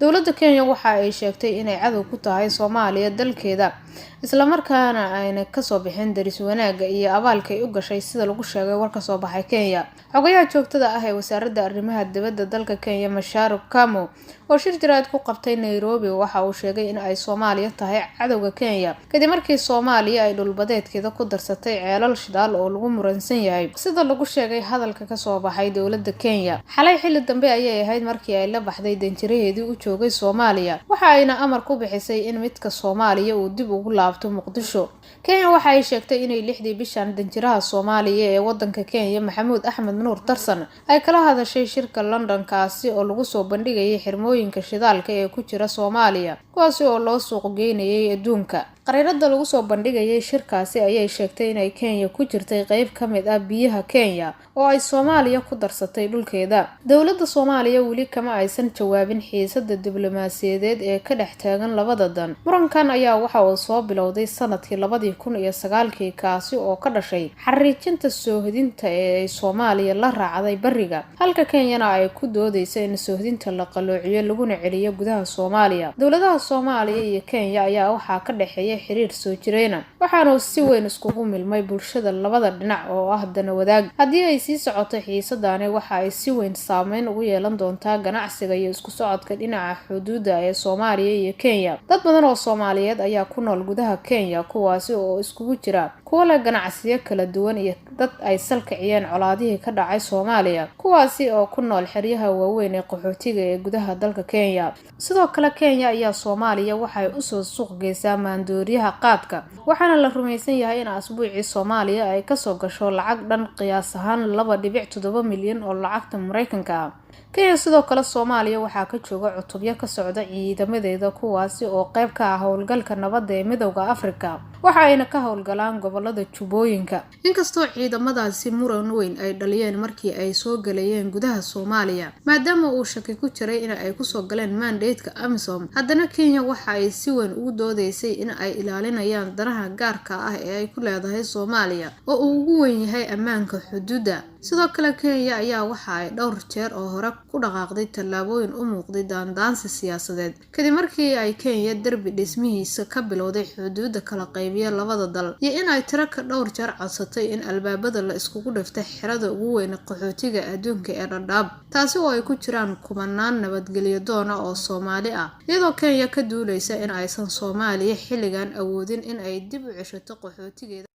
Dowladda Kenya waxa ay sheegtay inay cadow ku tahay Soomaaliya dalkeeda, islamarkaana ayna kasoo bixin daris wanaagga iyo abaalka ay u gashay, sida lagu sheegay war kasoo baxay Kenya. Xogayaha joogtada ah ee wasaaradda arrimaha dibadda dalka Kenya, Macharia Kamau, oo shir jaraa'id ku qabtay Nairobi, waxa uu sheegay in ay Soomaaliya tahay cadowga Kenya kadib markii Soomaaliya ay dhulbadeedkeeda ku darsatay ceelal shidaal oo lagu muransan yahay, sida lagu sheegay hadalka kasoo baxay dowladda Kenya. Xalay xilli dambe ayay ahayd markii ay la baxday danjiraheedii u joogay Soomaaliya, waxa ayna amar ku bixisay in midka Soomaaliya uu dib ugu laabto Muqdisho. Kenya waxa ay sheegtay inay 6dii bishan danjiraha Soomaaliya ee wadanka Kenya, Maxamuud Axmed Nuur Tarsan, ay kala hadashay shirka London, kaasi oo lagu soo bandhigayay xirmooyinka shidaalka ee ku jira Soomaaliya, kuwaasi oo loo suuq geynayay adduunka. Qariirada lagu soo bandhigayay shirkaasi ayay sheegtay inay Kenya ku jirtay qeyb ka mid ah biyaha Kenya oo ay Soomaaliya ku darsatay dhulkeeda. Dowladda Soomaaliya weli kama aysan jawaabin xiisada diblomaasiyadeed ee ka dhex taagan labada dan. Murankan ayaa waxa uu soo bilowday sanadkii 2009kii, kaasi oo ka dhashay xariijinta soohdinta ee ay Soomaaliya la raacday bariga, halka Kenyana ay ku doodeysa in soohdinta la qaloociyo laguna celiyo gudaha Soomaaliya. Dowladaha Soomaaliya iyo Kenya ayaa waxaa ka dhexeeya xiriir soo jireena, waxaana si weyn iskugu milmay bulshada labada dhinac oo ah dana wadaag. Haddii ay sii socoto xiisadani, waxa ay si weyn saameyn ugu yeelan doontaa ganacsiga iyo isku socodka dhinaca xuduudda ee Soomaaliya iyo Kenya. Dad badan oo Soomaaliyeed ayaa ku nool gudaha Kenya, kuwaasi oo iskugu jira kuwa leh ganacsiyo kala duwan iyo dad ay salkiciyeen colaadihii ka dhacay Soomaaliya, kuwaasi oo ku nool xeryaha waaweyn ee qaxootiga ee gudaha dalka Kenya. Sidoo kale Kenya ayaa Soomaaliya waxay usoo suuq geysaa maandooriyaha qaadka, waxaana la rumaysan yahay in asbuucii Soomaaliya ay kasoo gasho lacag dhan qiyaas ahaan 2.7 milyan oo lacagta Mareykanka ah. Kenya sidoo kale Soomaaliya waxaa ka jooga cutubyo ka socda ciidamadeeda, kuwaasi oo qeyb ka ah howlgalka nabadda ee Midowda Afrika, waxa ayna ka howlgalaan gobolada Jubbooyinka. Inkastoo ciidamadaasi muran weyn ay dhaliyeen markii ay soo galayeen gudaha Soomaaliya, maadaama uu shaki ku jiray in ay kusoo galeen mandate-ka AMISOM, haddana Kenya waxa ay si weyn ugu doodeysay in ay ilaalinayaan danaha gaarka ah ee ay ku leedahay Soomaaliya oo uu ugu weyn yahay ammaanka xuduudda. Sidoo kale Kenya ayaa waxa ay dhowr jeer oo hore ku dhaqaaqday tallaabooyin u muuqday daandaansi siyaasadeed, kadib markii ay Kenya derbi dhismihiisa ka bilowday xuduudda kala qaybiya labada dal, iyo in ay tiro ka dhowr jeer codsatay in albaabada la iskugu dhiftay xerada ugu weyn qaxootiga adduunka ee Dhadhaab, taasi oo ay ku jiraan kumanaan nabadgelyo doona oo Soomaali ah, iyadoo Kenya ka duuleysa in aysan Soomaaliya xilligan awoodin in ay dib u ceshato qaxootigeeda.